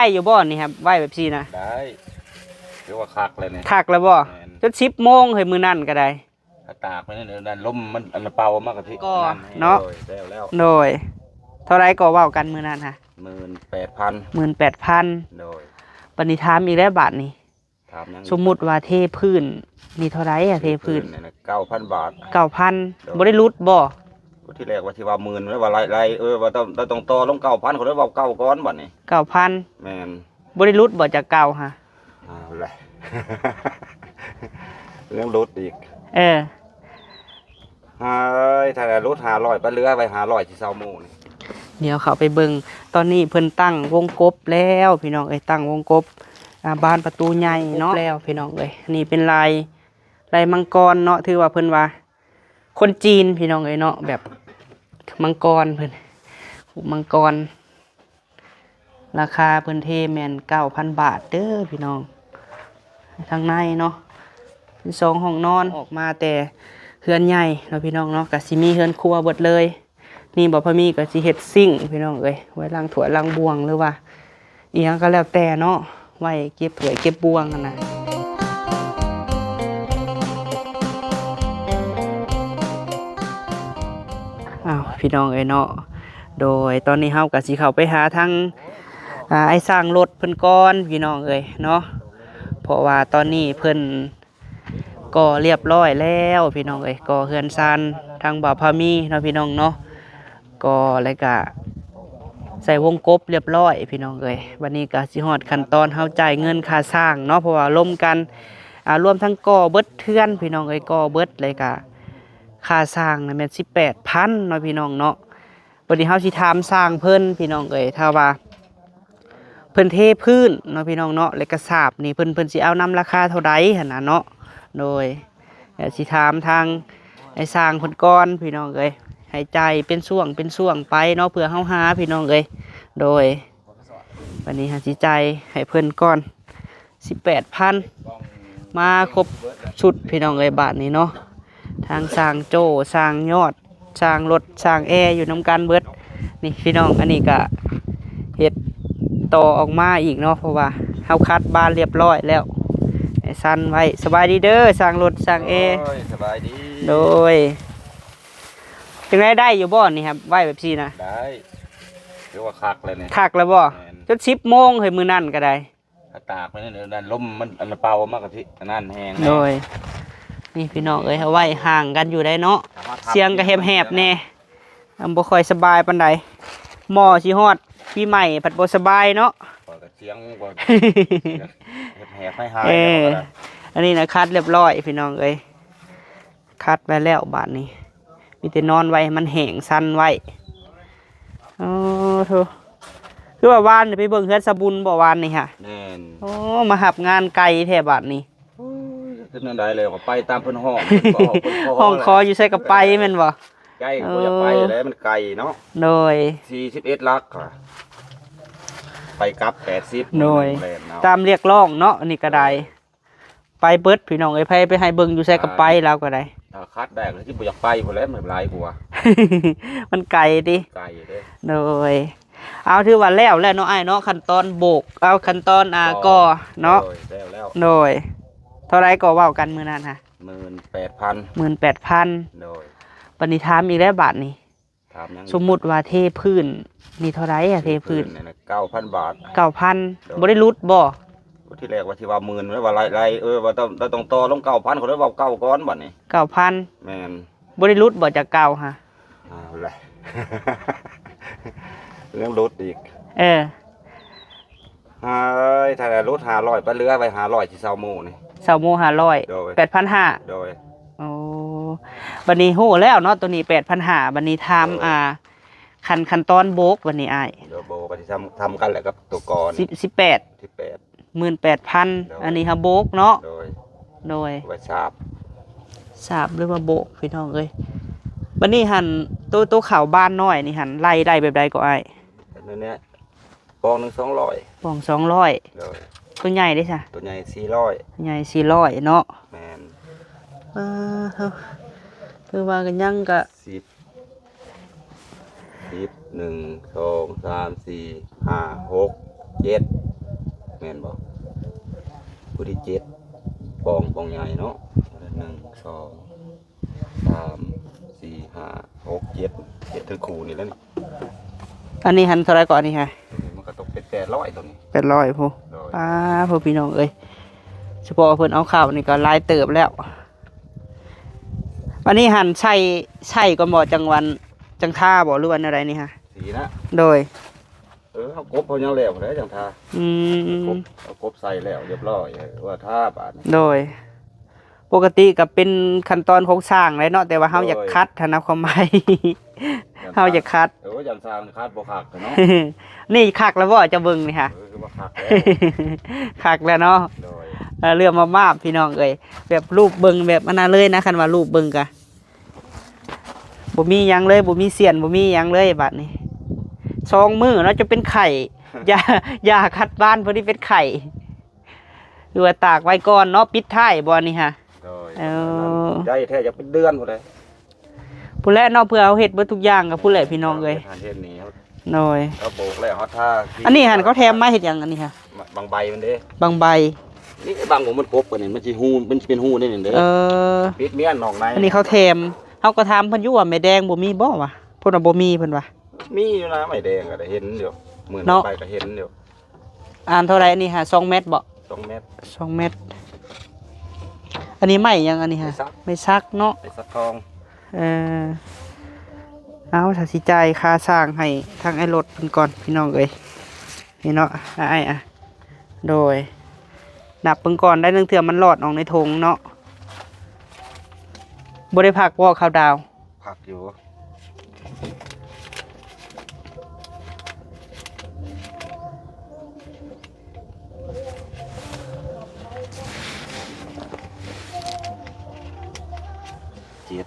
ໄດ້ຢູ່ບໍ່ນີ້ ໄວ້ແບບຊີ້ນະ? ໄດ້ ຖືວ່າຄັກແລ້ວນີ້ ຄັກແລ້ວບໍ່? ແມ່ນ ຈົນສິບໂມງເຮີ້ຍ ມື້ນັ້ນກໍໄດ້ ຖ້າຕາກໄປນັ້ນ ນັ້ນລົມມັນ ອັນເປົ່າມາກະທິ ກໍ ນັ້ນແຮງ ເນາະ ໂດຍ ແລ້ວ ແລ້ວ ໂດຍ ເທົ່າໃດກໍເວົ້າກັນມື້ນັ້ນຫະ? ໝື່ນແປດພັນ ໝື່ນແປດພັນ ໂດຍ ບັດນີ້ຖາມອີກແລ້ວບາດນີ້ ຖາມຫຍັງ? ສົມມຸດວ່າເທພື້ນນີ້ເທົ່າໃດອະ? ເທພື້ນ ເທພື້ນນີ້ນະ ເກົ້າພັນບາດ ເກົ້າພັນ ໂດຍ ບໍ່ໄດ້ຫຼຸດບໍ່? ທີ່ແລກວ່າຊິວ່າໝື່ນ ແລ້ວວ່າໄລ່ໆ ເອີ ວ່າຕ້ອງ ຕ້ອງຕໍ່ລົງເກົ້າພັນ ຂ້ອຍເລີຍເວົ້າເກົ້າກ່ອນບັດນີ້ ເກົ້າພັນ ແມ່ນ ບໍ່ໄດ້ຫຼຸດບໍ່ຈາກເກົ່າຫະ? ເອົາແຫຼະ ຍັງຫຼຸດອີກ ເອີ ຫາຍ ຖ້າຫຼຸດຫ້າຮ້ອຍ ໄປເຫຼືອໄວ້ຫ້າຮ້ອຍ ຊິເຊົາໝູ່ນີ້ ດຽວເຂົ້າໄປເບິ່ງ ຕອນນີ້ເພິ່ນຕັ້ງວົງກົບແລ້ວພີ່ນ້ອງເອີຍ ຕັ້ງວົງກົບ ອ່າ ບານປະຕູໃຫຍ່ເນາະ ແລ້ວພີ່ນ້ອງເອີຍ ນີ້ເປັນລາຍ ລາຍມັງກອນເນາະ ຖືວ່າເພິ່ນວ່າ ຄົນຈີນພີ່ນ້ອງເອີຍເນາະ ແບບມັງກອນເພິ່ນ ຮູບມັງກອນ ລາຄາເພິ່ນເທແມ່ນເກົ້າພັນບາດເດີພີ່ນ້ອງ ທາງໃນເນາະ ເປັນສອງຫ້ອງນອນ ອອກມາແຕ່ເຮືອນໃຫຍ່ເນາະພີ່ນ້ອງເນາະ ກະຊິມີເຮືອນຄົວເບິດເລີຍ ນີ້ບໍ່ພໍມີກໍຊິເຮັດຊິງພີ່ນ້ອງເອີຍ ໄວ້ລ້າງຖ້ວຍລ້າງບ່ວງ ຫຼືວ່າ ອີ່ຫຍັງກໍແລ້ວແຕ່ເນາະ ໄວ້ເກັບຖ້ວຍເກັບບ່ວງຫັ້ນນະ ອ້າວ ພີ່ນ້ອງເອີຍເນາະ ໂດຍ ຕອນນີ້ເຮົາກໍຊິເຂົ້າໄປຫາທາງ ອ່າ ອ້າຍຊ່າງລົດເພິ່ນກ່ອນ ພີ່ນ້ອງເອີຍເນາະ ເພາະວ່າຕອນນີ້ເພິ່ນ ກໍລຽບຮ້ອຍແລ້ວພີ່ນ້ອງເອີຍ ກໍເຮືອນຊານທາງບ່າວພາມີເນາະພີ່ນ້ອງເນາະ ກໍແລ້ວກະໃສ່ວົງກົບລຽບຮ້ອຍພີ່ນ້ອງເອີຍ ບັດນີ້ກະຊິຮອດຂັ້ນຕອນເຮົາຈ່າຍເງິນຄ່າສ້າງເນາະ ເພາະວ່າລົມກັນ ອ່າ ລວມທັງກໍ່ເບິດເຮືອນພີ່ນ້ອງເອີຍ ກໍ່ເບິດ ແລ້ວກະຄ່າສ້າງນະແມ່ນສິບແປດພັນເນາະພີ່ນ້ອງເນາະ ບັດນີ້ເຮົາຊິຖາມຊ່າງເພິ່ນພີ່ນ້ອງເອີຍ ຖ້າວ່າ ເພິ່ນເທພື້ນເນາະພີ່ນ້ອງເນາະ ແລ້ວກະສາບນີ້ ເພິ່ນ ເພິ່ນຊິເອົານຳລາຄາເທົ່າໃດຫັ້ນນະເນາະ ໂດຍ ດຽວຊິຖາມທາງອ້າຍຊ່າງເພິ່ນກ່ອນພີ່ນ້ອງເອີຍ ໃຫ້ຈ່າຍເປັນຊ່ວງເປັນຊ່ວງໄປເນາະ ເພື່ອເຮົາຫາພີ່ນ້ອງເອີຍ ໂດຍ ບັດນີ້ເຮົາຊິຈ່າຍໃຫ້ເພິ່ນກ່ອນ ສິບແປດພັນ ມາຄົບຊຸດພີ່ນ້ອງເອີຍ ບາດນີ້ເນາະ ທັງຊ່າງໂຈ້ ຊ່າງຍອດ ຊ່າງລົດ ຊ່າງແອ ຢູ່ນຳກັນເບິດ ນີ້ພີ່ນ້ອງ ອັນນີ້ກະເຮັດຕໍ່ອອກມາອີກເນາະ ເພາະວ່າເຮົາຂັດບານລຽບຮ້ອຍແລ້ວ ໃຫ້ຊັ້ນໄວ້ ສະບາຍດີເດີ ຊ່າງລົດ ຊ່າງແອ ໂອ້ຍ ສະບາຍດີ ໂດຍ ຈັ່ງໃດ ໄດ້ຢູ່ບໍ່ນີ້ ໄວ້ແບບຊີ້ນະ? ໄດ້ ຖືວ່າຄັກແລ້ວນີ້ ຄັກແລ້ວບໍ່? ແມ່ນ ຈົນສິບໂມງເຮີ້ຍ ມື້ນັ້ນກໍໄດ້ ຖ້າຕາກໄປນັ້ນ ນັ້ນລົມມັນ ອັນເປົ່າມາກະທິ ອັນນັ້ນແຮງ ໂດຍ ນີ້ພີ່ນ້ອງເອີຍ ເອົາໄວ້ຫ່າງກັນຢູ່ໄດ໋ເນາະ ສຽງກໍແຫບໆແດ່ ບໍ່ຄ່ອຍສະບາຍປານໃດ ໝໍຊິຮອດປີໃໝ່ພັດບໍ່ສະບາຍເນາະ ຂ້ອຍກໍສຽງກໍແຫບໆ ຫາຍໆ ເອີ ແລ້ວກໍໄດ້ ອັນນີ້ນະ ຂັດລຽບຮ້ອຍພີ່ນ້ອງເອີຍ ຂັດໄວ້ແລ້ວບາດນີ້ ມີແຕ່ນອນໄວ້ໃຫ້ມັນແຫ້ງ ສັ່ນໄວ້ ໂອ້ໂທ້ ຄືວ່າວານນີ້ໄປເບິ່ງເຮືອນສາບຸນບໍ່ ວານນີ້ຫະ? ແມ່ນ ໂອ້ ມາຮັບງານໄກແທ້ບາດນີ້ ໂອ້ຍ ເຮັດແນວໃດແລ້ວກໍໄປຕາມເພິ່ນຮ້ອງ ເພິ່ນບອກ ເພິ່ນຂໍ ຮ້ອງຂໍຢູ່ໃສກໍໄປແມ່ນບໍ່? ໃກ້ກໍບໍ່ຢາກໄປແຫຼະ ມັນໄກເນາະ ໂດຍ ສີ່ສິບເອັດຫຼັກ ໄປກັບແປດສິບ ໂດຍ ຕາມຮຽກຮ້ອງເນາະ ອັນນີ້ກໍໄດ້ ໂດຍ ໄປເບິດພີ່ນ້ອງເອີຍ ໃຜໄປໃຫ້ເບິ່ງຢູ່ໃສກໍໄປ ລາວກໍໄດ້ ຖ້າຂັດໄດ້ກໍຊິບໍ່ຢາກໄປພຸ້ນແຫຼະ ມັນຫຼາຍກວ່າ ມັນໄກຕິ ໄກເດ້ ໂດຍ ເອົາ ຖືວ່າແລ້ວແລ້ວເນາະອ້າຍເນາະ ຂັ້ນຕອນໂບກ ເອົາ ຂັ້ນຕອນ ອ່າ ກໍ່ ກໍ່ເນາະ ໂດຍ ແລ້ວແລ້ວ ໂດຍ ເທົ່າໃດກໍເວົ້າກັນມື້ນັ້ນຫະ? ໝື່ນແປດພັນ ໝື່ນແປດພັນ ໂດຍ ບັດນີ້ຖາມອີກແລ້ວບາດນີ້ ຖາມຫຍັງ? ສົມມຸດວ່າເທພື້ນນີ້ເທົ່າໃດອະ? ເທພື້ນ ເທພື້ນນີ້ນະ ເກົ້າພັນບາດ ເກົ້າພັນ ໂດຍ ບໍ່ໄດ້ຫຼຸດບໍ່? ທີ່ແລກວ່າຊິວ່າໝື່ນ ແລ້ວວ່າໄລ່ໆ ເອີ ວ່າຕ້ອງ ຕ້ອງຕໍ່ລົງເກົ້າພັນ ຂ້ອຍເລີຍເວົ້າເກົ້າກ່ອນບັດນີ້ ເກົ້າພັນ ແມ່ນ ບໍ່ໄດ້ຫຼຸດບໍ່ຈາກເກົ່າຫະ? ເອົາແຫຼະ ຍັງຫຼຸດອີກ ເອີ ຫາຍ ຖ້າຫຼຸດຫ້າຮ້ອຍ ໄປເຫຼືອໄວ້ຫ້າຮ້ອຍ ຊິເຊົາໝູ່ນີ້ ເຊົາໝູ່ຫ້າຮ້ອຍ ໂດຍ ແປດພັນຫ້າ ໂດຍ ໂອ້ ບັດນີ້ຮູ້ແລ້ວເນາະ ໂຕນີ້ແປດພັນຫ້າ ບັດນີ້ຖາມ ໂດຍ ອ່າ ຂັ້ນ ຂັ້ນຕອນໂບກບັດນີ້ອ້າຍ ໂດຍ ໂບກກໍຊິທຳ ທຳກັນແຫຼະກັບໂຕກ່ອນ ສິບ ສິບແປດ ສິບແປດ ໝື່ນແປດພັນ ໂດຍ ອັນນີ້ຫາໂບກເນາະ ໂດຍ ໂດຍ ໄວ້ສາບ ສາບ ຫຼືວ່າໂບກ ພີ່ນ້ອງເອີຍ ບັດນີ້ຫັ້ນ ໂຕ ໂຕເຂົ້າບານນ້ອຍນີ້ຫັ້ນ ໄລ່ໄດ້ແບບໃດກໍອ້າຍ? ອັນນີ້ ປອງໜຶ່ງສອງຮ້ອຍ ປອງສອງຮ້ອຍ ໂດຍ ໂຕໃຫຍ່ເດ້ຊະ? ໂຕໃຫຍ່ສີ່ຮ້ອຍ ໃຫຍ່ສີ່ຮ້ອຍເນາະ ແມ່ນ ເອີ ຖືວ່າກໍຍັງກະ ສິບ ສິບ ໜຶ່ງ ສອງ ສາມ ສີ່ ຫ້າ ຫົກ ເຈັດ ແມ່ນບໍ່? ຜູ້ທີເຈັດ ປອງ ປອງໃຫຍ່ເນາະ ໜຶ່ງ ສອງ ສາມ ສີ່ ຫ້າ ຫົກ ເຈັດ ເຈັດທັງຄູ່ນີ້ແຫຼະນີ້. ອັນນີ້ຫັ້ນເທົ່າໃດເກາະ ອັນນີ້ຮະ? ມັນກໍຕົກເປັນແປດຮ້ອຍຕົວນີ້ ແປດຮ້ອຍພຸ້ນ. ໂດຍ ປ້າ ພໍ່ພີ່ນ້ອງເອີຍ ສະເພາະວ່າເພິ່ນເອົາເຂົ້ານີ້ກໍຫຼາຍເຕີບແລ້ວ. ອັນນີ້ຫັ້ນໃສ່ ໃສ່ກ່ອນບໍ່ ຈັ່ງວັນ ຈັ່ງທາບໍ່ ຫຼືວ່າແນວໃດນີ້ຮະ? ສີນະ. ໂດຍ ເອີ ເຮົາກົບເຮົາຍັງແລ້ວພຸ້ນແຫຼະຈັ່ງທາ. ອືມ ກົບ ເຮົາກົບໃສ່ແລ້ວຮຽບຮ້ອຍ ເອີ ວ່າທາບາດນີ້. ໂດຍ ປົກກະຕິກໍເປັນຂັ້ນຕອນຂອງຊ່າງແຫຼະເນາະ ແຕ່ວ່າເຮົາ ໂດຍ ຢາກຂັດຫັ້ນນະ ຄວາມໝາຍ ເຮົາຢາກຂັດ. ເອີ ຢ້ານຊ່າງຂັດບໍ່ຄັກເນາະ. ນີ້ຄັກແລ້ວບໍ່ ເຈົ້າເບິ່ງນີ້ຫາ? ເອີ ຄືວ່າຄັກແລ້ວ ຄັກແລ້ວເນາະ. ໂດຍ ເອີ ເລື່ອມມາບໆ ພີ່ນ້ອງເອີຍ ແບບລູບເບິ່ງແບບອັນນັ້ນເລີຍນະ ຄັນວ່າລູບເບິ່ງກະ ບໍ່ມີຫຍັງເລີຍ ບໍ່ມີສ່ຽນ ບໍ່ມີຫຍັງເລີຍບາດນີ້. ສອງມື້ເນາະ ຈະເປັນໄຂ້ ຢາ ຢາຂັດບານ ພໍດີເປັນໄຂ້ ຫຼືວ່າຕາກໄວ້ກ່ອນເນາະ ປິດທ້າຍບໍ່ນີ້ຫະ? ໂດຍ ເອີ ໃຫຍ່ແທ້ ຢາກເປັນເດືອນພຸ້ນເດ້ ພຸ້ນແຫຼະເນາະ. ເພື່ອເຮົາເຮັດເບິດທຸກຢ່າງກໍພຸ້ນແຫຼະ ພີ່ນ້ອງເອີຍ ເຮັດຫັ້ນເຮັດນີ້. ໂດຍ ເຮົາໂບກແລ້ວເຮົາທາ. ອັນນີ້ຫັ້ນເຂົາແຖມມາເຮັດຫຍັງ ອັນນີ້ຫະ? ບາງໃບມັນເດ້ ບາງໃບ. ນີ້ບາງບ່ອນມັນກົບອັນນີ້ ມັນຊິຮູ ມັນຊິເປັນຮູແນ່ໆເດ້. ເອີ ປິດມ້ຽນນອກໃນ. ອັນນີ້ເຂົາແຖມ ເຮົາກໍຖາມເພິ່ນຢູ່ວ່າ ໄມ້ແດງບໍ່ມີບໍ່ວະ? ເພິ່ນວ່າບໍ່ມີ ເພິ່ນວ່າ. ມີຢູ່ນະ ໄມ້ແດງກໍໄດ້ເຫັນຢູ່ ມື້ນັ້ນໄປກໍເຫັນຢູ່. ອັນເທົ່າໃດອັນນີ້ຫະ? ສອງແມັດບໍ່? ສອງແມັດ ສອງແມັດ. ອັນນີ້ໄມ້ຫຍັງອັນນີ້ຫະ? ໄມ້ສັກ ໄມ້ສັກເນາະ ໄມ້ສັກທອງ. ເອີ ເອົາ ຖ້າຊິຈ່າຍຄ່າຊ່າງໃຫ້ທາງອ້າຍລົດເພິ່ນກ່ອນ ພີ່ນ້ອງເອີຍ. ນີ້ເນາະ ອ້າຍ ອະ ໂດຍ ນັບເບິ່ງກ່ອນໄດ້ ລາງເທື່ອມັນລອດອອກໃນຖົງເນາະ. ບໍ່ໄດ້ພັກບໍ່ ເຂົ້າດາວ? ພັກຢູ່. ເຈັດ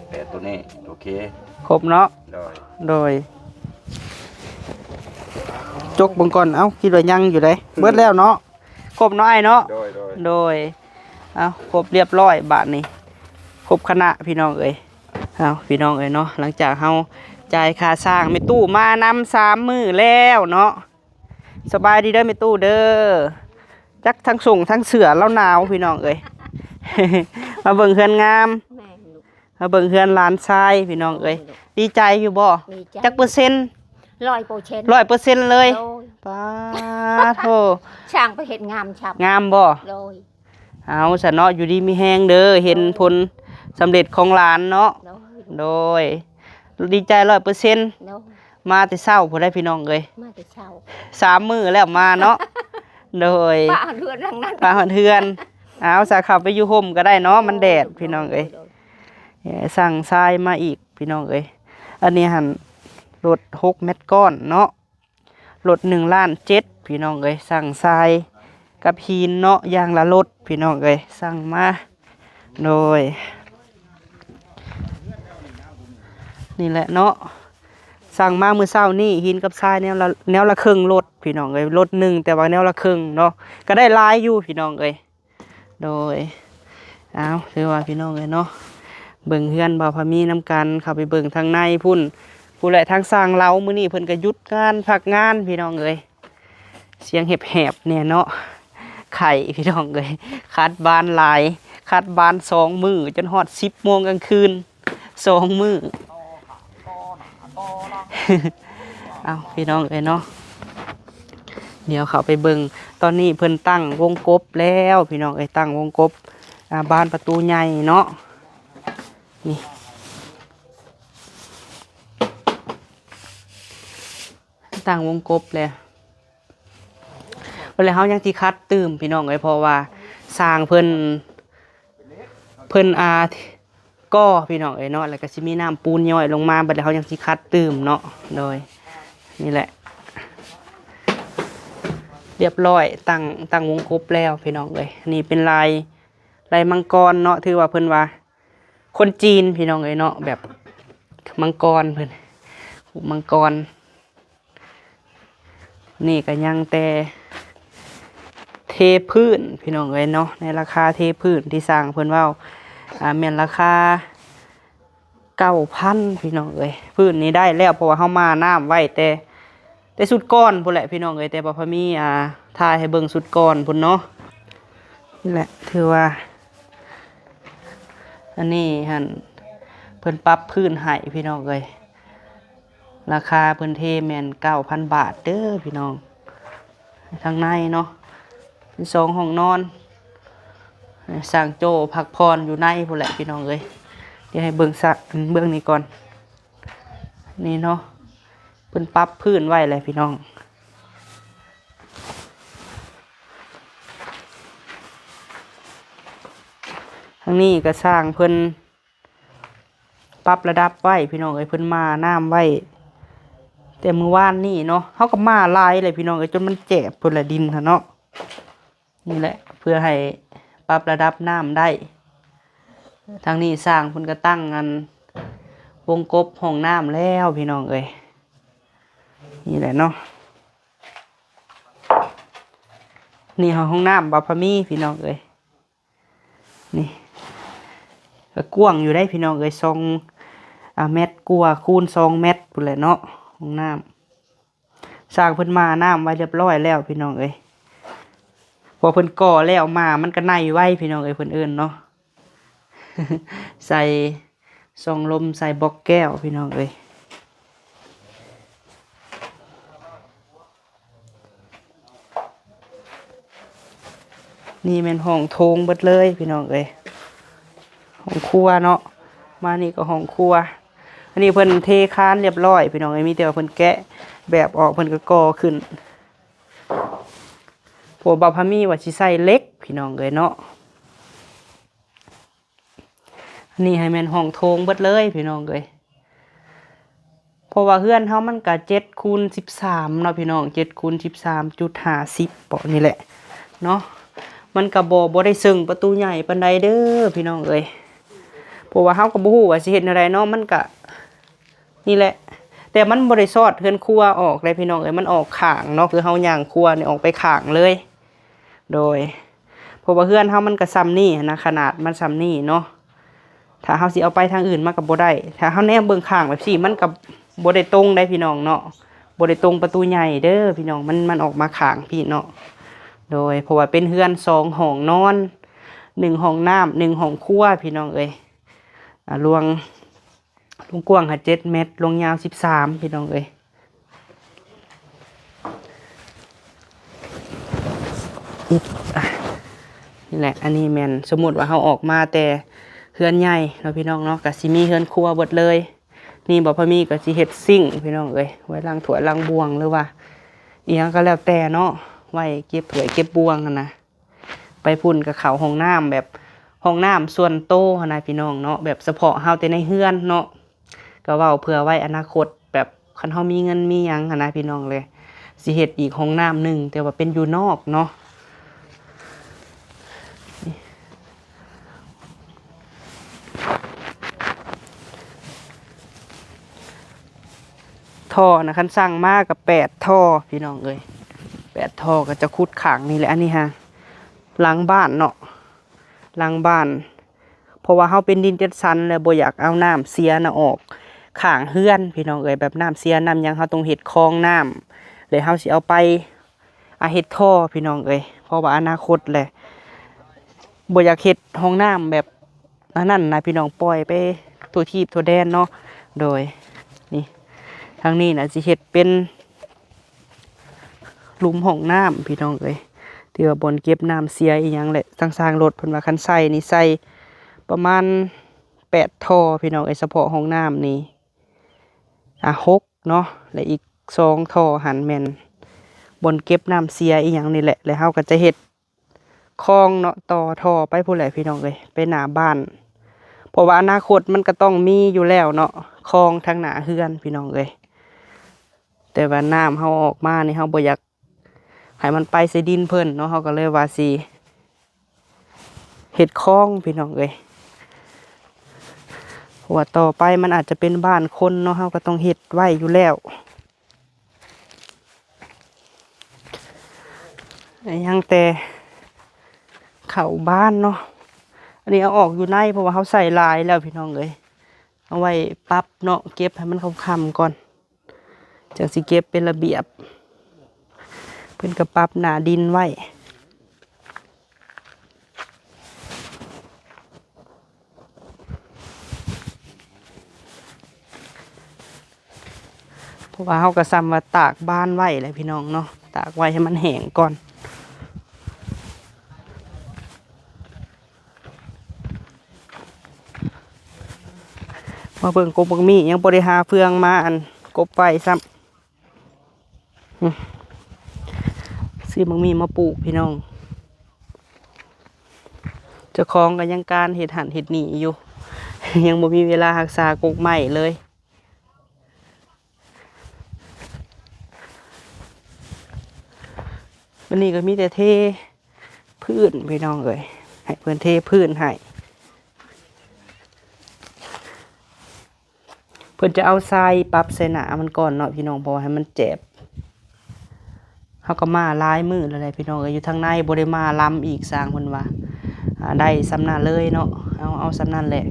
ແປດ ຕົວນີ້ ໂອເຄ ຄົບເນາະ. ໂດຍ ໂດຍ ຈົກເບິ່ງກ່ອນ ເອົ້າ ຄິດວ່າຍັງຢູ່ເດ້. ອືມ ເບິດແລ້ວເນາະ ຄົບເນາະອ້າຍເນາະ. ໂດຍ ໂດຍ ໂດຍ ເອົ້າ ຄົບລຽບຮ້ອຍບາດນີ້ ຄົບຄະນະ ພີ່ນ້ອງເອີຍ. ເອົ້າ ພີ່ນ້ອງເອີຍເນາະ ຫຼັງຈາກເຮົາຈ່າຍຄ່າຊ່າງ ແມ່ຕູ້ມານຳສາມມື້ແລ້ວເນາະ. ສະບາຍດີເດີແມ່ຕູ້ເດີ. ຈັກທັງສົ້ງທັງເສື້ອລາວໜາວ ພີ່ນ້ອງເອີຍ. ມາເບິ່ງເຮືອນງາມ ແມ່ນລູກ ມາເບິ່ງເຮືອນຫຼານຊາຍ ພີ່ນ້ອງເອີຍ. ໂດຍ ດີໃຈຢູ່ບໍ່? ດີໃຈ. ຈັກເປີເຊັນ? ຮ້ອຍເປີເຊັນ ຮ້ອຍເປີເຊັນເລີຍ. ໂດຍ ປາໂທ ຊ່າງໄປເຮັດງາມຊ້ຳ ງາມບໍ່? ໂດຍ ເອົາຊະເນາະ ຢູ່ດີມີແຮງເດີ ເຫັນຜົນສຳເລັດຂອງຫຼານເນາະ. ໂດຍ ໂດຍ ດີໃຈຮ້ອຍເປີເຊັນ. ໂດຍ ມາແຕ່ເຊົ້າພຸ້ນໄດ໋ ພີ່ນ້ອງເອີຍ ມາແຕ່ເຊົ້າ ສາມມື້ແລ້ວມາເນາະ. ໂດຍ ປະເຮືອນຫຼັງນັ້ນ ປະເຮືອນ. ເອົາຊະ ເຂົ້າໄປຢູ່ຮົ່ມກໍໄດ້ເນາະ ມັນແດດ ໂດຍ ພີ່ນ້ອງເອີຍ. ໂດຍ ເອີ ສັ່ງຊາຍມາອີກ ພີ່ນ້ອງເອີຍ. ອັນນີ້ຫັ້ນລົດຫົກແມັດກ້ອນເນາະ ລົດໜຶ່ງລ້ານເຈັດ ພີ່ນ້ອງເອີຍ. ສັ່ງຊາຍກັບຫີນເນາະ ຢ່າງລະລົດ ພີ່ນ້ອງເອີຍ ສັ່ງມາ. ໂດຍ ນີ້ແຫຼະເນາະ ສັ່ງມາມື້ເຊົ້ານີ້ ຫີນກັບຊາຍແນວລະ ແນວລະເຄິ່ງລົດ ພີ່ນ້ອງເອີຍ. ລົດໜຶ່ງ ແຕ່ວ່າແນວລະເຄິ່ງເນາະ ກໍໄດ້ຫຼາຍຢູ່ ພີ່ນ້ອງເອີຍ. ໂດຍ ເອົາ ຖືວ່າພີ່ນ້ອງເອີຍເນາະ ເບິ່ງເຮືອນບ່າວພາມີນຳກັນ ເຂົ້າໄປເບິ່ງທາງໃນພຸ້ນ ພຸ້ນແຫຼະ. ທາງຊ່າງລາວມື້ນີ້ເພິ່ນກໍຢຸດງານ ພັກງານ ພີ່ນ້ອງເອີຍ. ສຽງແຫບໆແດ່ເນາະ ໄຂ້ ພີ່ນ້ອງເອີຍ. ຂັດບານຫຼາຍ ຂັດບານສອງມື້ ຈົນຮອດສິບໂມງກາງຄືນ ສອງມື້. ເອົ້າ ພີ່ນ້ອງເອີຍເນາະ ດຽວເຂົ້າໄປເບິ່ງ. ຕອນນີ້ເພິ່ນຕັ້ງວົງກົບແລ້ວ ພີ່ນ້ອງເອີຍ ຕັ້ງວົງກົບ ອ່າ ບານປະຕູໃຫຍ່ເນາະ. ນີ້ ຕັ້ງວົງກົບແລ້ວ ແລ້ວເຮົາຍັງຊິຂັດຕື່ມ ພີ່ນ້ອງເອີຍ ເພາະວ່າຊ່າງເພິ່ນ ເພິ່ນ ອ່າ ກໍ່ ພີ່ນ້ອງເອີຍເນາະ ແລ້ວກໍຊິມີນ້ຳປູນຍ້ອຍລົງມາ. ບັດນີ້ເຮົາຍັງຊິຂັດຕື່ມເນາະ. ໂດຍ ນີ້ແຫຼະ ລຽບຮ້ອຍ ຕັ້ງ ຕັ້ງວົງກົບແລ້ວ ພີ່ນ້ອງເອີຍ. ນີ້ເປັນລາຍ ລາຍມັງກອນເນາະ ຖືວ່າເພິ່ນວ່າ ຄົນຈີນ ພີ່ນ້ອງເອີຍເນາະ ແບບມັງກອນ ເພິ່ນ ຮູບມັງກອນ. ນີ້ກໍຍັງແຕ່ເທພື້ນ ພີ່ນ້ອງເອີຍເນາະ. ໃນລາຄາເທພື້ນທີ່ຊ່າງເພິ່ນເວົ້າ ອ່າ ແມ່ນລາຄາເກົ້າພັນ ພີ່ນ້ອງເອີຍ. ພື້ນນີ້ໄດ້ແລ້ວ ເພາະວ່າເຮົາມານ້ຳໄວ້ແຕ່ ແຕ່ຊຸດກ່ອນພຸ້ນແຫຼະພີ່ນ້ອງເອີຍ, ແຕ່ວ່າພະມີ ອ່າ ຖ່າຍໃຫ້ເບິ່ງຊຸດກ່ອນພຸ້ນເນາະ. ນີ້ແຫຼະ ຖືວ່າ ອັນນີ້ຫັ້ນ ເພິ່ນປັບພື້ນໃຫ້ພີ່ນ້ອງເອີຍ. ລາຄາເພິ່ນເທແມ່ນເກົ້າພັນບາດເດີພີ່ນ້ອງ. ທາງໃນເນາະ ເປັນສອງຫ້ອງນ, ຊ່າງໂຈ້ພັກຜ່ອນຢູ່ໃນພຸ້ນແຫຼະພີ່ນ້ອງເອີຍ. ດຽວໃຫ້ເບິ່ງສະ ເບື້ອງນີ້ກ່ອນ. ນີ້ເນາະ ເພິ່ນປັບພື້ນໄວ້ແຫຼະພີ່ນ້ອງ. ທາງນີ້ກໍຊ່າງເພິ່ນປັບລະດັບໄວ້ພີ່ນ້ອງເອີຍ, ເພິ່ນມານ້ຳໄວ້ແຕ່ມື້ວານນີ້ເນາະ. ເຮົາກໍມາຫຼາຍເລີຍພີ່ນ້ອງເອີຍ, ຈົນມັນແຈບພຸ້ນແຫຼະ ດິນຫັ້ນເນາະ. ນີ້ແຫຼະ ເພື່ອໃຫ້ປັບລະດັບນ້ຳໄດ້. ທາງນີ້ຊ່າງເພິ່ນກໍຕັ້ງອັນວົງກົບຫ້ອງນ້ຳແລ້ວພີ່ນ້ອງເອີຍ. ນີ້ແຫຼະເນາະ ນີ້ຫ້ອງນ້ຳບ່າວພາມີພີ່ນ້ອງເອີຍ. ນີ້ກໍກວ້າງຢູ່ໄດ໋ພີ່ນ້ອງເອີຍ, ສອງ ອ່າ ແມັດກວ່າຄູນສອງແມັດພຸ້ນແຫຼະເນາະ ຫ້ອງນ້ຳ. ຊ່າງເພິ່ນມານ້ຳໄວ້ຮຽບຮ້ອຍແລ້ວພີ່ນ້ອງເອີຍ. ພໍເພິ່ນກໍ່ແລ້ວມາ ມັນກໍໃນໄວພີ່ນ້ອງເອີຍ, ເພິ່ນເອີ້ນເນາະ ໃສ່ຊ່ອງລົມ ໃສ່ບລັອກແກ້ວພີ່ນ້ອງເອີຍ. ນີ້ແມ່ນຫ້ອງໂຖງເບິດເລີຍພີ່ນ້ອງເອີຍ, ຫ້ອງຄົວເນາະ. ມານີ້ກໍຫ້ອງຄົວ. ອັນນີ້ເພິ່ນເທຄານຮຽບຮ້ອຍພີ່ນ້ອງເອີຍ, ມີແຕ່ວ່າເພິ່ນແກະແບບອອກ ເພິ່ນກໍກໍ່ຂຶ້ນ. ເພາະວ່າບ່າວພາມີວ່າຊິໃສ່ເຫຼັກພີ່ນ້ອງເອີຍເນາະ. ອັນນີ້ໃຫ້ແມ່ນຫ້ອງໂຖງເບິດເລີຍພີ່ນ້ອງເອີຍ. ເພາະວ່າເຮືອນເຮົາມັນກະເຈັດຄູນສິບສາມເນາະພີ່ນ້ອງ, ເຈັດຄູນສິບສາມຈຸດຫ້າສິບເບາະນີ້ແຫຼະເນາະ. ມັນກະບໍ່ ບໍ່ໄດ້ເຊິ່ງປະຕູໃຫຍ່ປານໃດເດີພີ່ນ້ອງເອີຍ. ເພາະວ່າເຮົາກໍບໍ່ຮູ້ວ່າຊິເຮັດແນວໃດເນາະ, ມັນກະ ນີ້ແຫຼະ. ແຕ່ມັນບໍ່ໄດ້ຊອດເຮືອນຄົວອອກເດ້ພີ່ນ້ອງເອີຍ, ມັນອອກຂ້າງເນາະ, ຄືເຮົາຍ່າງຄົວນີ້ອອກໄປຂ້າງເລີຍ. ໂດຍ ເພາະວ່າເຮືອນເຮົາມັນກໍຊ່ຳນີ້ຫັ້ນນະ, ຂະໜາດມັນຊ່ຳນີ້ເນາະ. ຖ້າເຮົາຊິເອົາໄປທາງອື່ນມັນກໍບໍ່ໄດ້. ຖ້າເຮົາແນມເບິ່ງຂ້າງແບບຊີ້ ມັນກໍບໍ່ໄດ້ຕົງໄດ໋ພີ່ນ້ອງເນາະ, ບໍ່ໄດ້ຕົງປະຕູໃຫຍ່ເດີພີ່ນ້ອງ, ມັນ ມັນອອກມາຂ້າງພີ້ເນາະ. ໂດຍ ເພາະວ່າເປັນເຮືອນສອງຫ້ອງນອນ ໜຶ່ງຫ້ອງນ້ຳ ໜຶ່ງຫ້ອງຄົວພີ່ນ້ອງເອີຍ. ອາ ລວງ ລວງກວ້າງຫາເຈັດແມັດ, ລວງຍາວສິບສາມພີ່ນ້ອງເອີຍ. ນີ້ແຫຼະ ອັນນີ້ແມ່ນສົມມຸດວ່າເຮົາອອກມາແຕ່ເຮືອນໃຫຍ່ເນາະພີ່ນ້ອງເນາະ, ກະຊິມີເຮືອນຄົວເບິດເລີຍ. ນີ້ບ່າວພາມີກໍຊິເຮັດຊິງພີ່ນ້ອງເອີຍ, ໄວ້ລ້າງຖ້ວຍລ້າງບ່ວງ ຫຼືວ່າອີ່ຫຍັງກໍແລ້ວແຕ່ເນາະ, ໄວ້ເກັບຖ້ວຍເກັບບ່ວງຫັ້ນນະ. ໄປພຸ້ນກໍເຂົ້າຫ້ອງນ້ຳແບບ ຫ້ອງນ້ຳສ່ວນໂຕຫັ້ນນະພີ່ນ້ອງເນາະ, ແບບສະເພາະເຮົາແຕ່ໃນເຮືອນເນາະ. ກໍເວົ້າເພື່ອໄວ້ອະນາຄົດ ແບບຄັນເຮົາມີເງິນມີຫຍັງຫັ້ນນະພີ່ນ້ອງເອີຍ, ຊິເຮັດອີກຫ້ອງນ້ຳໜຶ່ງ ແຕ່ວ່າເປັນຢູ່ນອກເນາະ. ທໍ່ນະ ຄັນສັ່ງມາກໍແປດທໍ່ພີ່ນ້ອງເອີຍ, ແປດທໍ່ ກໍຈະຂຸດຂ້າງນີ້ແຫຼະ. ອັນນີ້ຫາ ຫຼັງບ້ານເນາະ ຫຼັງບ້ານ. ເພາະວ່າເຮົາເປັນດິນຈັດສັນ ແລະ ບໍ່ຢາກເອົານ້ຳເສຍນະອອກຂ້າງເຮືອນພີ່ນ້ອງເອີຍ, ແບບນ້ຳເສຍນ້ຳຫຍັງ ເຮົາຕ້ອງເຮັດຄອງນ້ຳ ແລະ ເຮົາຊິເອົາໄປ ອາ ເຮັດທໍ່ພີ່ນ້ອງເອີຍ. ເພາະວ່າອະນາຄົດແຫຼະ ບໍ່ຢາກເຮັດຫ້ອງນ້ຳແບບ ອັນນັ້ນນະພີ່ນ້ອງ, ປ່ອຍໄປທົ່ວທີບທົ່ວແດນເນາະ. ໂດຍ ນີ້ ທາງນີ້ນະ ຊິເຮັດເປັນຫຼຸມຫ້ອງນ້ຳພີ່ນ້ອງເອີຍ, ທີ່ວ່າບ່ອນເກັບນ້ຳເສຍອີ່ຫຍັງແຫຼະ. ທາງຊ່າງລົດເພິ່ນວ່າຄັນໃສ່ນີ້ໃສ່ປະມານແປດທໍ່ພີ່ນ້ອງເອີຍ, ສະເພາະຫ້ອງນ້ຳນີ້ ອາ ຫົກເນາະ, ແລະ ອີກສອງທໍ່ຫັ້ນແມ່ນບ່ອນເກັບນ້ຳເສຍອີ່ຫຍັງນີ້ແຫຼະ. ແລະ ເຮົາກໍຈະເຮັດ ຄອງເນາະ, ຕໍ່ທໍ່ໄປພຸ້ນແຫຼະພີ່ນ້ອງເອີຍ, ໄປໜ້າບ້ານ. ເພາະວ່າອະນາຄົດມັນກໍຕ້ອງມີຢູ່ແລ້ວເນາະ, ຄອງທາງໜ້າເຮືອນພີ່ນ້ອງເອີຍ. ແຕ່ວ່ານ້ຳເຮົາອອກມານີ້ ເຮົາບໍ່ຢາກໃຫ້ມັນໄປໃສ່ດິນເພິ່ນເນາະ, ເຮົາກໍເລີຍວ່າຊິເຮັດຄອງພີ່ນ້ອງເອີຍ. ເພາະວ່າຕໍ່ໄປມັນອາດຈະເປັນບ້ານຄົນເນາະ, ເຮົາກໍຕ້ອງເຮັດໄວ້ຢູ່ແລ້ວ. ຍັງແຕ່ເຂົ້າບ້ານເນາະ. ອັນນີ້ເອົາອອກຢູ່ໃນ ເພາະວ່າເຮົາໃສ່ຫຼາຍແລ້ວພີ່ນ້ອງເອີຍ. ເອົາໄວ້ປັບເນາະ, ເກັບໃຫ້ມັນຄ່ຳໆກ່ອນ ຈັ່ງຊິເກັບເປັນລະບຽບ. พิ่นກໍປັບໜ້າດິນໄວ້ ເພາະວ່າເຮົາກໍສ່ຳວ່າຕາກບານໄວ້ແຫຼະພີ່ນ້ອງເນາະ ຕາກໄວ້ໃຫ້ມັນແຫ້ງກ່ອນ. ມາເບິ່ງກົກບັກໝີ່ ຍັງບໍ່ໄດ້ຫາເຟືອງມາອັນກົບໄວ້ຊ້ຳ. ອືມ ຊື້ບັກໝີ່ມາປູກພີ່ນ້ອງ ເຈົ້າຂອງກໍຍັງການເຮັດຫັ້ນເຮັດນີ້ຢູ່ ຍັງບໍ່ມີເວລາຮັກສາກົກໄມ້ເລີຍ. ວັນນີ້ກໍມີແຕ່ເທພື້ນພີ່ນ້ອງເອີຍ ໃຫ້ເພິ່ນເທພື້ນໃຫ້. ເພິ່ນຈະເອົາຊາຍປັບໃສ່ໜ້າມັນກ່ອນເນາະພີ່ນ້ອງ ເພາະວ່າໃຫ້ມັນແຈບ. ເຮົາກໍມາຫຼາຍມື້ແລ້ວແຫຼະພີ່ນ້ອງເອີຍ ຢູ່ທາງໃນບໍ່ໄດ້ມາລຳອີກ ຊ່າງເພິ່ນວ່າ ອ່າ ໄດ້ສ່ຳນັ້ນເລີຍເນາະ ເອົາ ເອົາສ່ຳນັ້ນແຫຼະ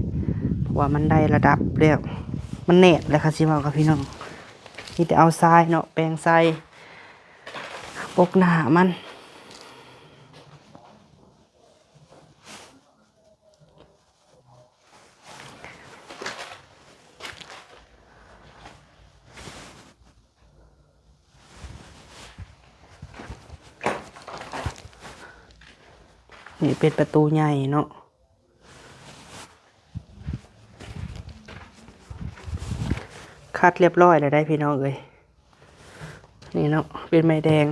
ເພາະວ່າມັນໄດ້ລະດັບແລ້ວ ມັນແໜດແລ້ວ ຄັນຊິເວົ້າກັບພີ່ນ້ອງ ມີແຕ່ເອົາຊາຍເນາະ ແປງຊາຍປົກໜ້າມັນ. ນີ້ເປັນປະຕູໃຫຍ່ເນາະ ຂັດລຽບຮ້ອຍແລ້ວໄດ໋ພີ່ນ້ອງເອີຍ. ນີ້ເນາະ ເປັນໄມ້ແດງ.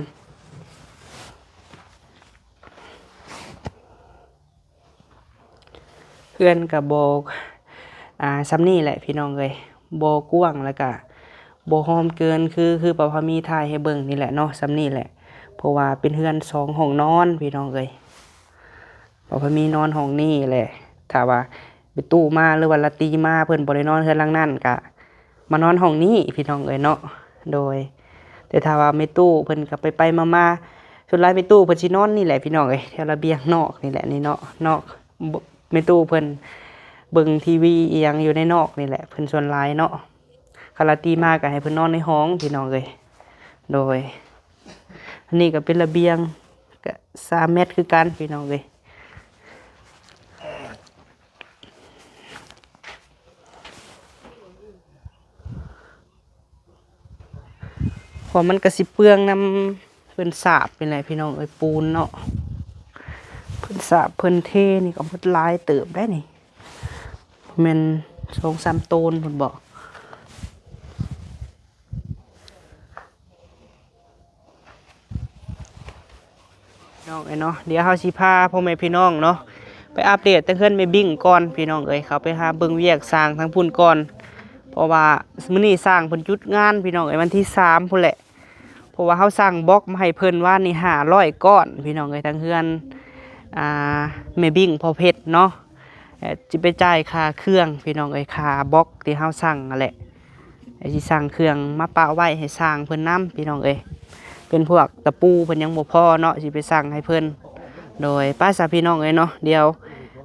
ເຮືອນກະບໍ່ ອ່າ ສ່ຳນີ້ແຫຼະພີ່ນ້ອງເອີຍ ບໍ່ກວ້າງ ແລ້ວກະບໍ່ຫອມເກີນ ຄື ຄືປາພາມີຖ່າຍໃຫ້ເບິ່ງນີ້ແຫຼະເນາະ ສ່ຳນີ້ແຫຼະ ເພາະວ່າເປັນເຮືອນສອງຫ້ອງນອນພີ່ນ້ອງເອີຍ ປາພາມີນອນຫ້ອງນີ້ແຫຼະ ຖ້າວ່າແມ່ຕູ້ມາ ຫຼືວ່າລາຕີມາ ເພິ່ນບໍ່ໄດ້ນອນເຮືອນຫຼັງນັ້ນ ກະ ມານອນຫ້ອງນີ້ພີ່ນ້ອງເອີຍເນາະ ໂດຍ ແຕ່ຖ້າວ່າແມ່ຕູ້ເພິ່ນກໍໄປໆມາໆ ສ່ວນຫຼາຍແມ່ຕູ້ເພິ່ນຊິນອນນີ້ແຫຼະພີ່ນ້ອງເອີຍ ແຖວລະບຽງນອກນີ້ແຫຼະ ນີ້ເນາະ ນອກ ແມ່ຕູ້ເພິ່ນເບິ່ງທີວີອີ່ຫຍັງຢູ່ໃນນອກນີ້ແຫຼະ ເພິ່ນສ່ວນຫຼາຍເນາະ ຄັນລາຕີມາກໍໃຫ້ເພິ່ນນອນໃນຫ້ອງພີ່ນ້ອງເອີຍ ໂດຍ ອັນນີ້ກໍເປັນລະບຽງ ກໍສາມແມັດຄືກັນພີ່ນ້ອງເອີຍ. ເພາະມັນກະຊິເປືອງນຳເພິ່ນສາບນີ້ແຫຼະພີ່ນ້ອງເອີຍ ປູນເນາະ ເພິ່ນສາບເພິ່ນເທນີ້ກໍໝົດຫຼາຍເຕີບໄດ໋ນີ້ ແມ່ນສອງສາມໂຕນພຸ້ນບໍ. ພີ່ນ້ອງເອີຍເນາະ ດຽວເຮົາຊິພາພໍ່ແມ່ພີ່ນ້ອງເນາະ ໄປອັບເດດແຕ່ເຮືອນແມ່ບິ້ງກ່ອນພີ່ນ້ອງເອີຍ ເຂົ້າໄປຫາເບິ່ງວຽກຊ່າງທາງພຸ້ນກ່ອນ ເພາະວ່າມື້ນີ້ຊ່າງເພິ່ນຢຸດງານພີ່ນ້ອງເອີຍ ວັນທີສາມພຸ້ນແຫຼະ ເພາະວ່າເຮົາສັ່ງບລັອກມາໃຫ້ເພິ່ນວານນີ້ຫ້າຮ້ອຍກ້ອນພີ່ນ້ອງເອີຍ ທາງເຮືອນ ອ່າ ແມ່ບິ້ງພໍ່ເພັດເນາະ ແລະ ຊິໄປຈ່າຍຄ່າເຄື່ອງພີ່ນ້ອງເອີຍ ຄ່າບລັອກທີ່ເຮົາສັ່ງຫັ້ນແຫຼະ ແລະ ຊິສັ່ງເຄື່ອງມາປະໄວ້ໃຫ້ຊ່າງເພິ່ນນຳພີ່ນ້ອງເອີຍ ເປັນພວກຕະປູເພິ່ນຍັງບໍ່ພໍເນາະ ຊິໄປສັ່ງໃຫ້ເພິ່ນ ໂດຍ ໄປຊະພີ່ນ້ອງເອີຍເນາະ ດຽວ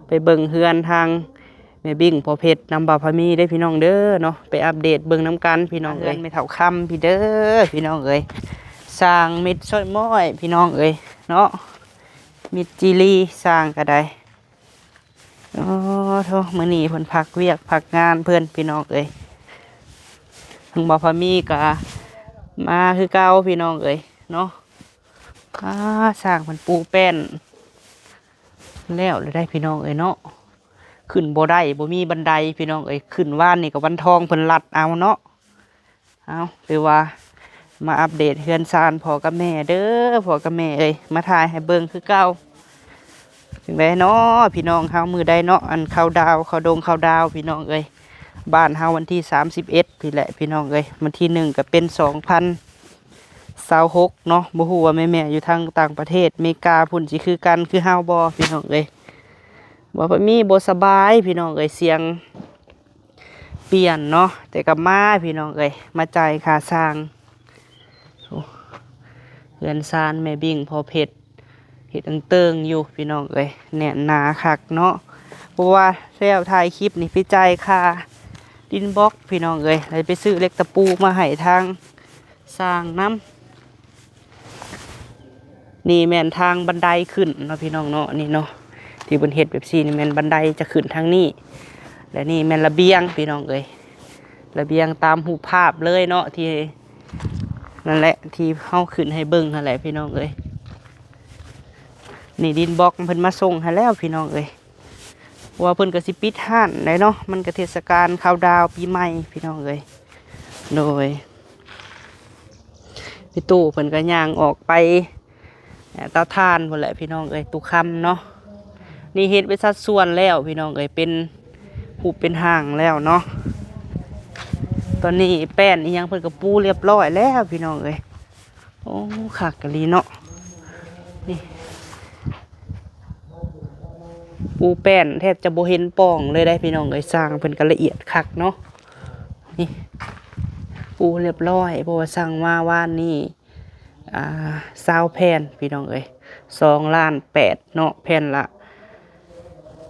ໄປເບິ່ງເຮືອນທາງ ແມ່ບິ້ງພໍ່ເພັດນຳບ່າວພາມີເດີພີ່ນ້ອງເດີເນາະ ໄປອັບເດດເບິ່ງນຳກັນພີ່ນ້ອງເອີຍ ເຮືອນແມ່ເຖົ້າຄຳພີ້ເດີພີ່ນ້ອງເອີຍ ສ້າງມິດຊ້ອຍມ້ອຍພີ່ນ້ອງເອີຍເນາະ ມິດຈີລີ ສ້າງກໍໄດ້ ໂອ້ໂທ້ ມື້ນີ້ເພິ່ນພັກວຽກພັກງານເພິ່ນພີ່ນ້ອງເອີຍ ທາງບ່າວພາມີກໍມາຄືເກົ່າພີ່ນ້ອງເອີຍເນາະ ອາ ຊ່າງເພິ່ນປູແປ້ນແລ້ວແລ້ວໄດ໋ພີ່ນ້ອງເອີຍເນາະ. ຂຶ້ນບໍ່ໄດ້ ບໍ່ມີບັນໄດພີ່ນ້ອງເອີຍ ຂຶ້ນວານນີ້ກໍວັນທອງເພິ່ນລັດເອົາເນາະ. ເອົາ ຖືວ່າມາອັບເດດເຮືອນຊານພໍ່ກັບແມ່ເດີ ພໍ່ກັບແມ່ເອີຍ ມາຖ່າຍໃຫ້ເບິ່ງຄືເກົ່າ. ຈັ່ງໃດເນາະພີ່ນ້ອງເຮົາ ມື້ໃດເນາະ ອັນເຂົ້າດາວ ເຂົ້າດົງເຂົ້າດາວພີ່ນ້ອງເອີຍ ບ້ານເຮົາວັນທີສາມສິບເອັດ ພີ້ແຫຼະພີ່ນ້ອງເອີຍ ວັນທີໜຶ່ງກໍເປັນສອງພັນ ຊາວຫົກເນາະ ບໍ່ຮູ້ວ່າແມ່ໆຢູ່ທາງຕ່າງປະເທດ ເມກາພຸ້ນຊິຄືກັນຄືເຮົາບໍ່ພີ່ນ້ອງເອີຍ. ບໍ່ ມີບໍ່ສະບາຍພີ່ນ້ອງເອີຍ ສຽງປ່ຽນເນາະ ແຕ່ກໍມາພີ່ນ້ອງເອີຍ ມາຈ່າຍຄ່າຊ່າງ. ໂອ້ ເຮືອນຊານແມ່ບິ້ງພໍ່ເພັດ ເຮັດເຕີງໆຢູ່ພີ່ນ້ອງເອີຍ ແໜ້ນໜາຄັກເນາະ ເພາະວ່າແລ້ວຖ່າຍຄລິບນີ້ໄປຈ່າຍຄ່າດິນບລັອກພີ່ນ້ອງເອີຍ ແລ້ວໄປຊື້ເຫຼັກຕະປູມາໃຫ້ທາງຊ່າງນຳ. ນີ້ແມ່ນທາງບັນໄດຂຶ້ນເນາະ ພີ່ນ້ອງເນາະ ນີ້ເນາະ ທີ່ເພິ່ນເຮັດແບບຊີ້ນີ້ແມ່ນບັນໄດຈະຂຶ້ນທາງນີ້ ແລະນີ້ແມ່ນລະບຽງ ພີ່ນ້ອງເອີຍ ລະບຽງຕາມຮູບພາບເລີຍເນາະ ທີ່ ນັ້ນແຫຼະ ທີ່ເຮົາຂຶ້ນໃຫ້ເບິ່ງຫັ້ນແຫຼະ ພີ່ນ້ອງເອີຍ. ນີ້ດິນບລັອກເພິ່ນມາສົ່ງໃຫ້ແລ້ວ ພີ່ນ້ອງເອີຍ ເພາະວ່າເພິ່ນກໍຊິປິດຮ້ານແລ້ວເນາະ ມັນກໍເທດສະການເຄົາດາວປີໃໝ່ ພີ່ນ້ອງເອີຍ. ໂດຍ ພີ່ຕູ້ເພິ່ນກໍຍ່າງອອກໄປ ເຕົາຖ່ານພຸ້ນແຫຼະ ພີ່ນ້ອງເອີຍ ຕູ້ຄຳເນາະ. ນີ້ເຮັດໄວ້ສັດສ່ວນແລ້ວ ພີ່ນ້ອງເອີຍ ເປັນຮູບເປັນຮ່າງແລ້ວເນາະ. ຕອນນີ້ແປ້ນອີ່ຫຍັງເພິ່ນກໍປູຮຽບຮ້ອຍແລ້ວ ພີ່ນ້ອງເອີຍ. ໂອ້ ຄັກອີ່ຫຼີເນາະ ນີ້ ປູແປ້ນແທບຈະບໍ່ເຫັນປ່ອງເລີຍໄດ໋ ພີ່ນ້ອງເອີຍ. ຊ່າງເພິ່ນກໍລະອຽດຄັກເນາະ ນີ້ ປູຮຽບຮ້ອຍ ເພາະວ່າສັ່ງມາວານນີ້ ອ່າ ຊາວແຜ່ນ ພີ່ນ້ອງເອີຍ ສອງລ້ານແປດເນາະ ແຜ່ນລະ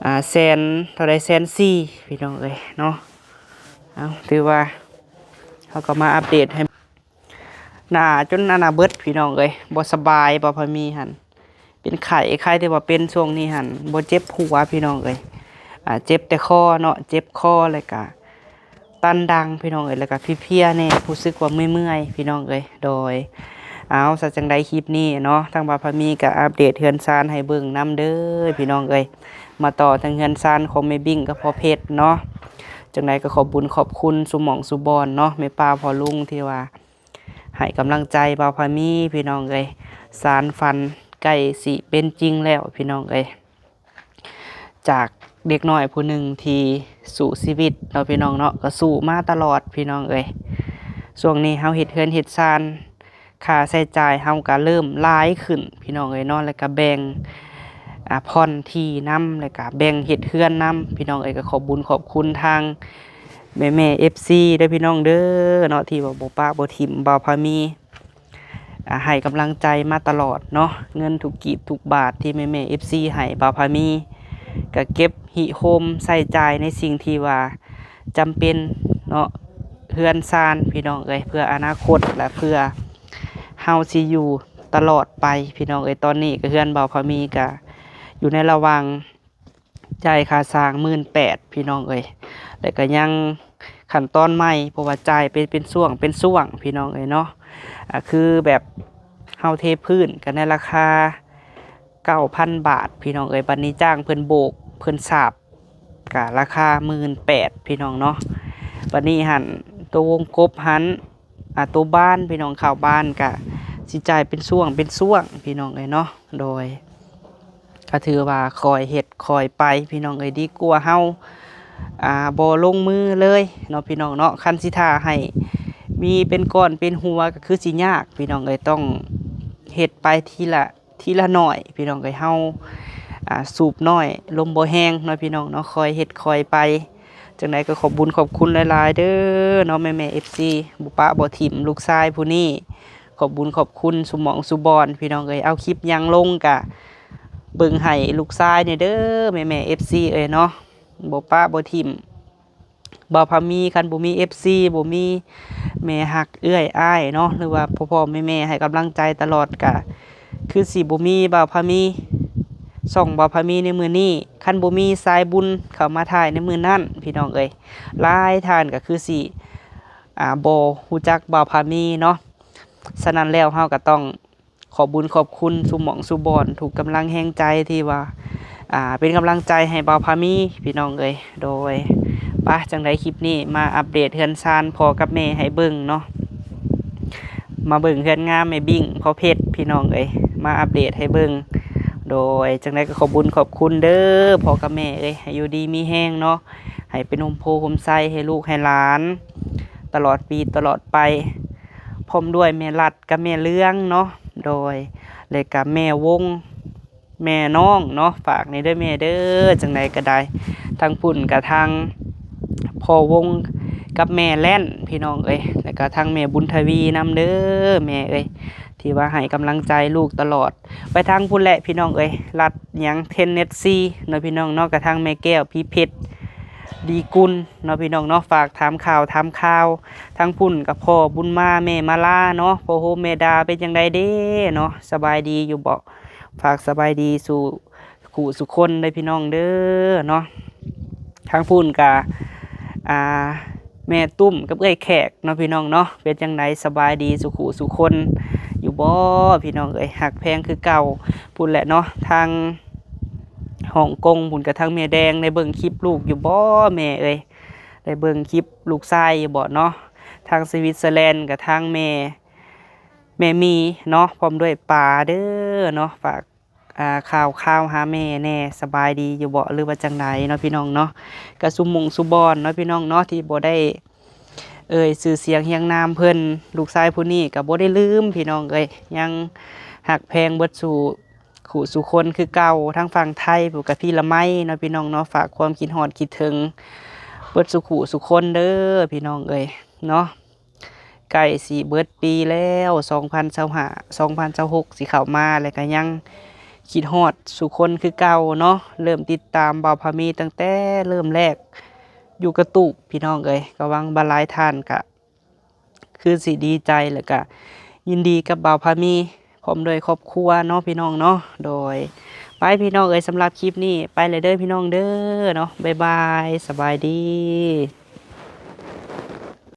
ອ່າ ແສນເທົ່າໃດ ແສນສີ່ ພີ່ນ້ອງເອີຍເນາະ. ເອົາ ຖືວ່າເຮົາກໍມາອັບເດດໃຫ້ ໜ້າຈົນອັນນະເບິດ ພີ່ນ້ອງເອີຍ ບໍ່ສະບາຍ ບ່າວພາມີຫັ້ນ ເປັນໄຂ້ ໄຂ້ທີ່ວ່າເປັນຊ່ວງນີ້ຫັ້ນ ບໍ່ເຈັບຫົວ ພີ່ນ້ອງເອີຍ ອ່າ ເຈັບແຕ່ຄໍເນາະ ເຈັບຄໍ ແລ້ວກະຕັນດັງ ພີ່ນ້ອງເອີຍ ແລ້ວກະເພຍໆແດ່ ຮູ້ສຶກວ່າເມື່ອຍໆ ພີ່ນ້ອງເອີຍ. ໂດຍ ເອົາ ຊະຈັ່ງໃດຄລິບນີ້ເນາະ ທາງບ່າວພາມີກະອັບເດດເຮືອນຊານໃຫ້ເບິ່ງນຳເດີ ພີ່ນ້ອງເອີຍ. ມາຕໍ່ທາງເຮືອນຊານຂອງແມ່ບິ້ງກັບພໍ່ເພັດເນາະ ຈັ່ງໃດກໍຂອບບຸນຂອບຄຸນສູ່ໝ່ອງສູ່ບ່ອນເນາະ ແມ່ປ້າພໍ່ລຸງທີ່ວ່າ ໃຫ້ກຳລັງໃຈບ່າວພາມີ ພີ່ນ້ອງເອີຍ. ສານຝັນໃກ້ຊິເປັນຈິງແລ້ວ ພີ່ນ້ອງເອີຍ ຈາກເດັກນ້ອຍຜູ້ໜຶ່ງທີ່ສູ້ຊີວິດເນາະ ພີ່ນ້ອງເນາະ ກໍສູ້ມາຕະຫຼອດ ພີ່ນ້ອງເອີຍ. ຊ່ວງນີ້ເຮົາເຮັດເຮືອນເຮັດຊານ ຄ່າໃຊ້ຈ່າຍເຮົາກໍເລີ່ມຫຼາຍຂຶ້ນ ພີ່ນ້ອງເອີຍເນາະ ແລ້ວກໍແບ່ງ ອ່າ ຜ່ອນທີ່ນຳ ແລ້ວກໍແບ່ງເຮັດເຮືອນນຳ ພີ່ນ້ອງເອີຍ. ກໍຂອບບຸນຂອບຄຸນທາງແມ່ໆ ເອັຟຊີ ເດີພີ່ນ້ອງເດີເນາະ ທີ່ວ່າບໍ່ປະບໍ່ຖິ້ມບ່າວພາມີ ອ່າ ໃຫ້ກຳລັງໃຈມາຕະຫຼອດເນາະ. ເງິນທຸກກີບທຸກບາດທີ່ແມ່ໆ ເອັຟຊີ ໃຫ້ບ່າວພາມີ ກໍເກັບຮິໂຮມໃຊ້ຈ່າຍໃນສິ່ງທີ່ວ່າຈຳເປັນເນາະ ເຮືອນຊານ ພີ່ນ້ອງເອີຍ ເພື່ອອະນາຄົດ ແລະ ເພື່ອເຮົາຊິຢູ່ຕະຫຼອດໄປ ພີ່ນ້ອງເອີຍ. ຕອນນີ້ກໍເຮືອນບ່າວພາມີກໍຢູ່ໃນລະຫວ່າງ ຈ່າຍຄ່າສ້າງໝື່ນແປດ ພີ່ນ້ອງເອີຍ ແລ້ວກໍຍັງຂັ້ນຕອນໃໝ່ ເພາະວ່າຈ່າຍເປັນ ເປັນຊ່ວງເປັນຊ່ວງ ພີ່ນ້ອງເອີຍເນາະ. ອ່າ ຄືແບບເຮົາເທພື້ນກໍໃນລາຄາເກົ້າພັນບາດ ພີ່ນ້ອງເອີຍ ບັດນີ້ຈ້າງເພິ່ນໂບກ ເພິ່ນສາບ ກໍລາຄາໝື່ນແປດ ພີ່ນ້ອງເນາະ. ບັດນີ້ຫັ້ນ ຕົວວົງກົບຫັ້ນ ອ່າ ຕົວບານ ພີ່ນ້ອງ ເຂົ້າບານກະຊິຈ່າຍເປັນຊ່ວງເປັນຊ່ວງ ພີ່ນ້ອງເອີຍເນາະ. ໂດຍ ກໍຖືວ່າຄ່ອຍເຮັດຄ່ອຍໄປ ພີ່ນ້ອງເອີຍ ດີກວ່າເຮົາ ອ່າ ບໍ່ລົງມືເລີຍເນາະ ພີ່ນ້ອງເນາະ. ຄັນຊິຖ້າໃຫ້ມີເປັນກ້ອນເປັນຫົວກໍຄືຊິຍາກ ພີ່ນ້ອງເອີຍ ຕ້ອງເຮັດໄປທີລະ ທີລະໜ້ອຍ ພີ່ນ້ອງເອີຍ ເຮົາ ອ່າ ສູບໜ້ອຍລົມບໍ່ແຮງເນາະ ພີ່ນ້ອງເນາະ ຄ່ອຍເຮັດຄ່ອຍໄປ. ຈັ່ງໃດກໍຂອບບຸນຂອບຄຸນຫຼາຍໆເດີເນາະ ແມ່ໆ ເອັຟຊີ ບໍ່ປະບໍ່ຖິ້ມລູກຊາຍຜູ້ນີ້. ຂອບບຸນຂອບຄຸນສູ່ໝ່ອງສູ່ບ່ອນ ພີ່ນ້ອງເອີຍ. ເອົາຄລິບຫຍັງລົງກະເບິ່ງໃຫ້ລູກຊາຍແດ່ເດີ ແມ່ໆ ເອັຟຊີ ເອີຍເນາະ ບໍ່ປະບໍ່ຖິ້ມ ບ່າວພາມີ. ຄັນບໍ່ມີ ເອັຟຊີ ບໍ່ມີແມ່ຮັກເອື້ອຍອ້າຍເນາະ ຫຼືວ່າພໍ່ໆແມ່ໆໃຫ້ກຳລັງໃຈຕະຫຼອດ ກະຄືຊິບໍ່ມີບ່າວພາມີ ຊ່ອງບ່າວພາມີໃນມື້ນີ້. ຄັນບໍ່ມີສາຍບຸນເຂົ້າມາຖ່າຍໃນມື້ນັ້ນ ພີ່ນ້ອງເອີຍ ຫຼາຍທ່ານກໍຄືຊິ ອ່າ ບໍ່ຮູ້ຈັກບ່າວພາມີເນາະ. ສະນັ້ນແລ້ວເຮົາກໍຕ້ອງ ຂອບບຸນຂອບຄຸນສູ່ໝ່ອງສູ່ບ່ອນ ທຸກກຳລັງແຮງໃຈທີ່ວ່າ ອ່າ ເປັນກຳລັງໃຈໃຫ້ບ່າວພາມີ ພີ່ນ້ອງເອີຍ. ໂດຍ ປະ ຈັ່ງໃດຄລິບນີ້ມາອັບເດດເຮືອນຊານພໍ່ກັບແມ່ໃຫ້ເບິ່ງເນາະ ມາເບິ່ງເຮືອນງາມແມ່ບິ້ງ ພໍ່ເພັດ ພີ່ນ້ອງເອີຍ ມາອັບເດດໃຫ້ເບິ່ງ. ໂດຍ ຈັ່ງໃດກໍຂອບບຸນຂອບຄຸນເດີພໍ່ກັບແມ່ເອີຍ ໃຫ້ຢູ່ດີມີແຮງເນາະ ໃຫ້ເປັນຮົ່ມໂພຮົ່ມໄຊໃຫ້ລູກໃຫ້ຫຼານຕະຫຼອດປີຕະຫຼອດໄປ ພ້ອມດ້ວຍແມ່ລັດ ກັບແມ່ເຫຼືອງເນາະ ໂດຍ ແລະກະແມ່ວົງ ແມ່ນ້ອງເນາະ ຝາກແດ່ເດີແມ່ເດີ. ຈັ່ງໃດກໍໄດ້ ທາງພຸ້ນກະທາງພໍ່ວົງກັບແມ່ແລ່ນ ພີ່ນ້ອງເອີຍ ແລະກະທາງແມ່ບຸນທະວີນຳເດີແມ່ເອີຍ ທີ່ວ່າໃຫ້ກຳລັງໃຈລູກຕະຫຼອດ. ໄປທາງພຸ້ນແຫຼະ ພີ່ນ້ອງເອີຍ ລັດຫຍັງ ເທັນເນັດຊີເນາະ ພີ່ນ້ອງເນາະ ກະທາງແມ່ແກ້ວ ພີເພັດ ດີກຸນເນາະ ພີ່ນ້ອງເນາະ. ຝາກຖາມຂ່າວຖາມຄາວ ທາງພຸ້ນກໍພໍ່ບຸນມາ ແມ່ມາລາເນາະ, ພໍ່ໂຮມແມ່ດາເປັນຈັ່ງໃດເດ້ເນາະ, ສະບາຍດີຢູ່ບໍ່? ຝາກສະບາຍດີສູ່ ຄູ່ສູ່ຄົນເດີພີ່ນ້ອງເດີເນາະ. ທາງພຸ້ນກະ ອ່າ ແມ່ຕຸ້ມກັບເອື້ອຍແຂກເນາະພີ່ນ້ອງເນາະ, ເປັນຈັ່ງໃດ ສະບາຍດີສູ່ຄູ່ສູ່ຄົນຢູ່ບໍ່ພີ່ນ້ອງເອີຍ? ຮັກແພງຄືເກົ່າພຸ້ນແຫຼະເນາະ. ທາງຮົງກົງພຸ້ນກະ ທາງແມ່ແດງ ໄດ້ເບິ່ງຄລິບລູກຢູ່ບໍ່ແມ່ເອີຍ? ໄດ້ເບິ່ງຄລິບລູກຊາຍຢູ່ບໍ່ເນາະ? ທາງສະວິດເຊີແລນກະ ທາງແມ່ ແມ່ມີເນາະ ພ້ອມດ້ວຍປາເດີເນາະ, ຝາກ ອ່າ ຂ່າວຄາວຫາແມ່ແດ່ ສະບາຍດີຢູ່ບໍ່ ຫຼືວ່າຈັ່ງໃດເນາະ ພີ່ນ້ອງເນາະ. ກະຊຸມໝູ່ຊຸບອນເນາະ ພີ່ນ້ອງເນາະ ທີ່ບໍ່ໄດ້ເອີ່ຍຊື່ສຽງຮຽງນາມເພິ່ນ, ລູກຊາຍຜູ້ນີ້ກະບໍ່ໄດ້ລືມ ພີ່ນ້ອງເອີຍ, ຍັງຮັກແພງເບິດສູ່ຄູ່ສູ່ຄົນຄືເກົ່າ. ທາງຝັ່ງໄທພຸ້ນກະ ພີ່ລະໄມເນາະ ພີ່ນ້ອງເນາະ, ຝາກຄວາມຄິດຮອດຄິດເຖິງເບິດສູ່ຄູ່ສູ່ຄົນເດີ ພີ່ນ້ອງເອີຍເນາະ. ໃກ້ຊິເບິດປີແລ້ວ ສອງພັນຊາວຫ້າ ສອງພັນຊາວຫົກ ຊິເຂົ້າມາ ແລ້ວກະຍັງຄິດຮອດສູ່ຄົນຄືເກົ່າເນາະ. ເລີ່ມຕິດຕາມບ່າວພາມີຕັ້ງແຕ່ເລີ່ມແລກຢູ່ກະຕູບ ພີ່ນ້ອງເອີຍ. ກະຫວັງວ່າຫຼາຍທ່ານກະຄືຊິດີໃຈ ແລ້ວກະຍິນດີກັບບ່າວພາມີ ພ້ອມດ້ວຍຄອບຄົວເນາະ ພີ່ນ້ອງເນາະ. ໂດຍ ໄປ ພີ່ນ້ອງເອີຍ, ສຳລັບຄລິບນີ້ໄປແລ້ວເດີ ພີ່ນ້ອງເດີເນາະ. ບາຍບາຍ, ສະບາຍດີ.